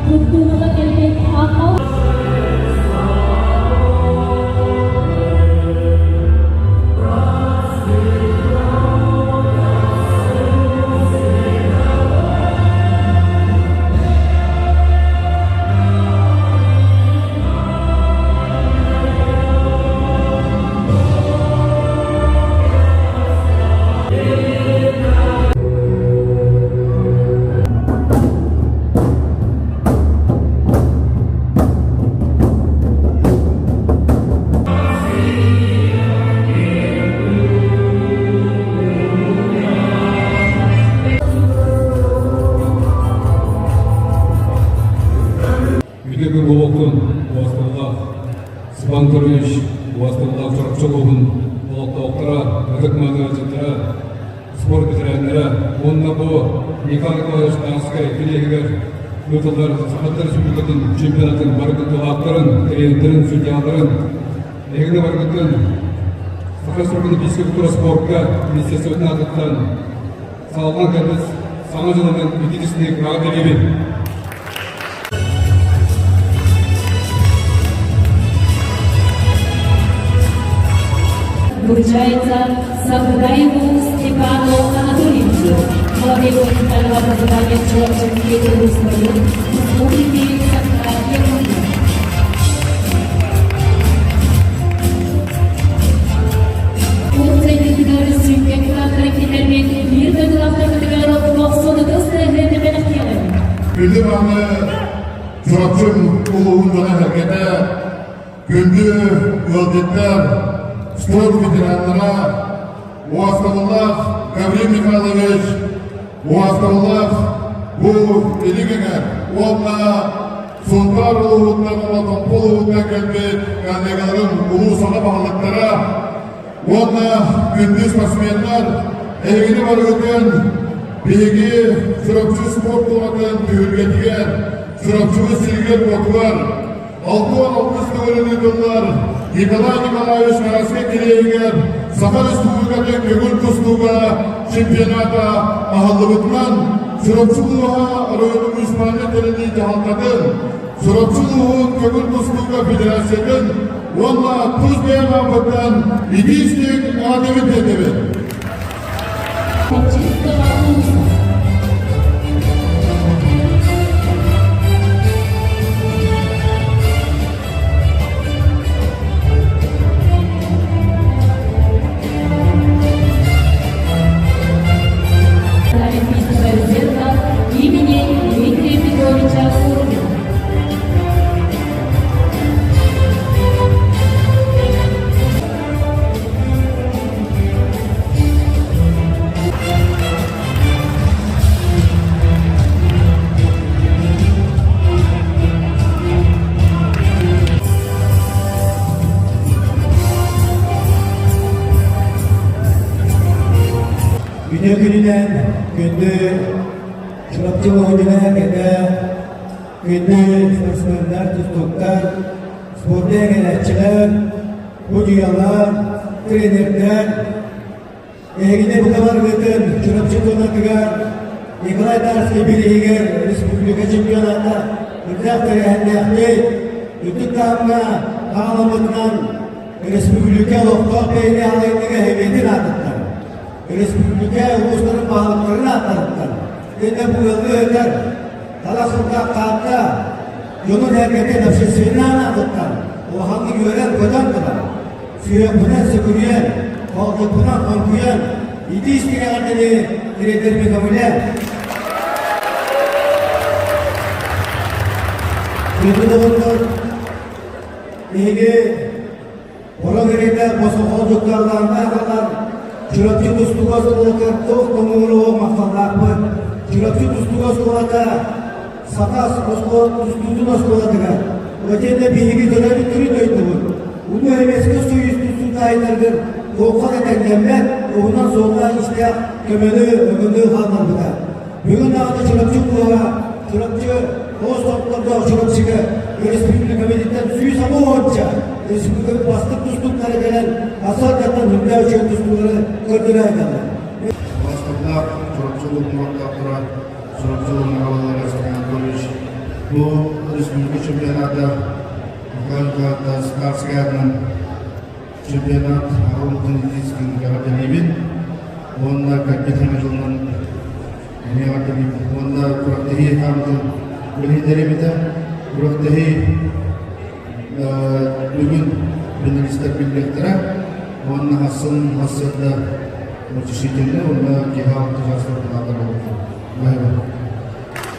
Кыттыыны кэлбит Акал Үтүө күн буолуохтун, убастабыллаах Степан Анатольевич, убастабыллаах Чурапчы улууһун олохтоохторо, ытык-мааны ыалдьыттара, спорт ветераннара уонна бу Николай Николаевич Тарскай кириэһигэр ыытыллар Саха Республикатын чемпионатын бары кыттыылаахтарын, тренердэрин, судьяларын, эһигини барыгытын Саха Республикатын физкультура спорка министерствотын аатыттан салаллан кэлбит Саҥа дьылынан итии-истиҥник эҕэрдэлиибин! Вручается Сабраеву Степану Анатольевичу, главе муниципального образования Чувашской Республики Саха-Якутия. Уопсайдытыгар сүҥкэн кылааттарын киллэрбит биир дойдулаахтарбытыгар охсон ытыс тыаһын бэлэхтиэҕиҥ. Күндү мааны Чурапчым улууһун дьоно-сэргэтэ, күндү ыалдьыттар, спорт ветераннара, уостабыллаах Гаврил Михайлович, уостабыллаах бу Илик эҥэр уонна Сунтаар улууһуттан уонна Томпо улууһуттан кэлбит коллегаларым, улуус саҥа баһылыктара уонна күндү спортсменнар, эһигини барыгытын биһиги Чурапчы спорт туонатын түһүлгэтигэр, Чурапчыбыт сиригэр-уотугар 66 төгүлүн ыытыллар Николай Николаевич Тарасов кириэһигэр Саха Республикатын көҥүл тустууга чемпионата аһыллыбытынан Чурапчы улууһа оройуонун муниципальнай тэриллии дьаһалтатын, Чурапчы улууһун көҥүл тустууга федерациятын уонна тус бэйэм ааппыттан итии-истиҥ эҕэрдэбин тиэрдэбин. Олимпийского резерва имени Дмитрия Петровича Сургина. Үтүө күнүнэн күндү Чурапчы улууһун кэтэ күндү спортсменнар, тустууктар, спорду эҥэрээччилэр, судьуйалар, тренердэр, эһигини бука барыгытын Чурапчы туонатыгар Николай Тарский бирииһигэр республика чемпионата үрдээх тэрээһиннээхтик, үрдүк таһымҥа хаалыммытынан республика олохтоох бэйэни алайыныга эһигитин аатыттан, республика улуустарын баһылыктарын ааттарыттан, итиннэ бу ыаллыы ыытар Талах сыллаах Таатта дьонун-сэргэтин общественнай аатыттан улаханнык үөрэн-көтөн туран, сүһүөхпүнэн сүгүрүйэн, холдукпунан хоҥкуйан, итии-истиҥ эҕэрдэни тириэрдэрбин көҥүлээн. Күндү доҕоттор, биһиги Оро кэриэтэ босхо дьуктарлаанна аҕалар Чурапчы тустууга оскуолатыгар туох тоҥуоруһу махталлаахпыт. Чурапчы тустууга оскуолата Саха тустуутун оскуолатыгар итиэннэ биһиги төрөөбүт төрүт дойдубут Улуу Советскай Союз тустуутаайдарыгар туохха да тэҥнэммэт уһунан суоллаах-иистээх көмөнү, өҥөнү хаалларбыта. Бүгүн даҕаны Чурапчы улууһа Чурапчы тоҕус томтордоох Чурапчыга өрөспүүбүлүкэбититтэн 160 республика бастык тустууктара кэлэн асфальтаттан үрдээх үчүгэй тустуулары көрдөрө сылдьаллар. Бастыҥнаах Чурапчы улууһун олохтоохторо, Чурапчы улууһун аҕалалара Степан Анатольевич. Бу республика чемпионата Николай Николаевич Старскай аатынан чемпионат Аҕа эҕэрдэлиибин уонна кэлбит дьылынан эмиэ эҕэрдэлиибин уонна күрэхтэһии хаамытын билиһиннэриэм этэ. Күрэхтэһии бүгүн финалистар биллиэхтэрэ уонна хассын сарсыарда утешительный уонна киэһэ 6 чаастар буолуохтара.